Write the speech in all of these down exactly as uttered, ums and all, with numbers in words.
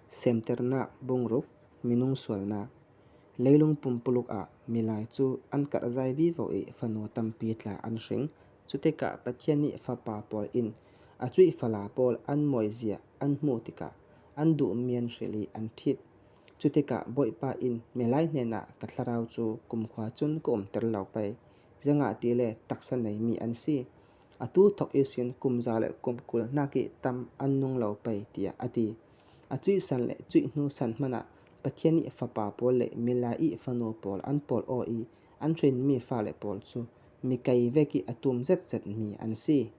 Semtirna bung ruk, minung sualna. Leilung pumpuluk ah milai chu an kah zai vivo i fanu tampi tla an hring. Chutikah Pathian i fapa pawl in a chuih fala pawl an muaizia an hmu tikah an duh mi an hril i an thit. Chutikah Bawipa in milai hnenah ka thlarau chu kumkhua chun ka umtir lo pei. Ziangahtile taksa nei mi an si. A tu thok i sin kum za le kum kul hnak i tam an nung lo pei, tiah a ti. A chuih san le chuih hnu san hmanah Pathian i fapa pawl le milai i fanu pawl an pawl aw i an hrin mi fale pawl chu mi kei vek i a tum zetzet mi an si.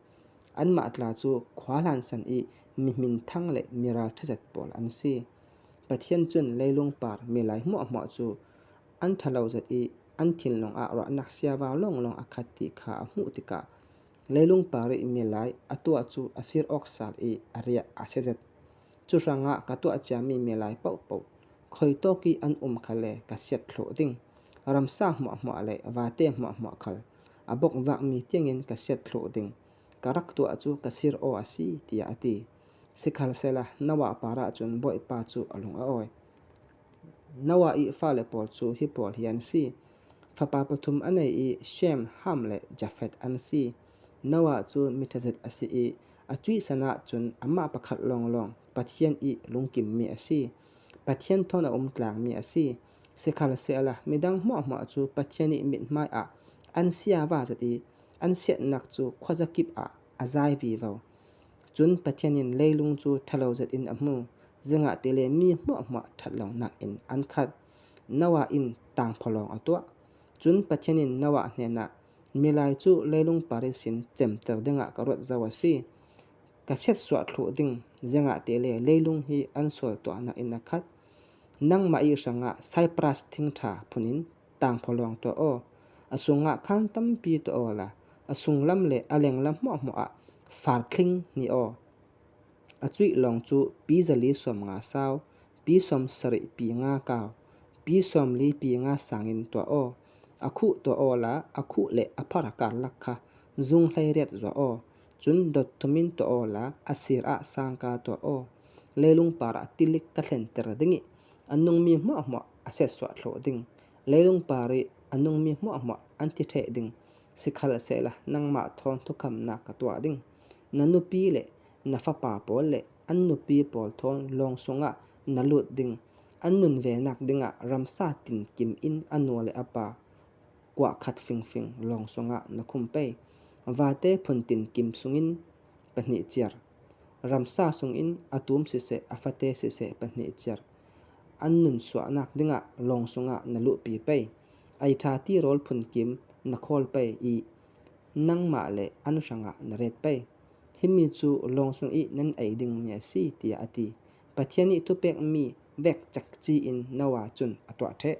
Anmah tla chu khua hlansan i mi hmin thang le mi ral ṭha zet pawl an si. Pathian chun leilung par milai hmuahhmuah chu an ṭha lo zet i an thinlung ah ruahnak siava lawnglawng a khat ti kha a hmuh tikah leilung par i milai a tuah chu a sir awk sal i a riah a sia zet. Cu hrangah ka tuah ciami milai pohpoh khawi tawk i an um khal le ka siat thluh ding. Ramsa hmuahhmuah le vate hmuahhmuah khal a bok vakmi tiangin ka siat thluh ding. Ka rak tuah cu ka sir aw a si, tiah a ti. Sikhalsehla Noah parah cun Bawipa cu a lung a awi. Noah i fale pawl cu hi pawl hi an si. Fapa pathum a nei i Shem, Ham le Jafet an si. Noah cu mi ṭha zet a si i a chuih san ah cun amah pakhat lawnglawng Pathian i lungkim mi a si. Pathian thawn a um tlang mi a si. Sikhalsehla midang hmuahhmuah cu Pathian i mithmai ah an siava zet i an siatnak cu khuazakip ah a zai vivo. Cun Pathian in leilung cu ṭha lo zet in a hmu, ziangahtile mi hmuahhmuah ṭhat lonak in an khat. Noah in tangphawlawng a tuah. Cun Pathian in Noah hnenah, milai cu leilung par i sin cemter dingah ka ruat zo a si. Ka siatsuah thluh ding, ziangahtile leilung hi an sual tuahnak in a khat. Nangmah i hrangah Cyprus thingṭha phun in tangphawlawng tuah aw. A sungah khan tampi tuah awla, a sunglam le a lenglam hmuahhmuah ah farthling ni aw. A chuih lawng cu pi zali sawm nga sau, pi sawm sarih pi nga kau, pi sawm li pi nga sangin tuah aw. A khuh tuah awla, a khuh le a phar karlak kha zung hleiriat zuah aw. Cun dot thum in tuah awla, a sir ah sangka tuah aw. Leilung par ah tilik ka thlenter ding i a nungmi hmuahhmuah a siatsuah thluh ding. Leilung par i a nungmi hmuahhmuah an ti ṭheh ding. Sikhalsehla nangmah thawn thukhamnak ka tuah ding. Na nupi le na fapa pawl le an nupi pawl thawn lawng sungah na lut ding. An nun venak dingah ramsa tinkim in a nu le a pa kuah khat fingfing lawng sungah na khum pei. Vate phun tinkim sungin pahnih ciar. Ramsa sungin a tum siseh, a fate siseh pahnih ciar. An nun suahnak dingah lawng sungah na luhpi pei. Aiṭha ti rawl phunkim na khawl pei i nangmah le an hrangah na ret pei. Himi cu lawng sung i nan ei dingmi a si, tiah a ti. Pathian i thupekmi vek cekci in Noah cun a tuah ṭheh.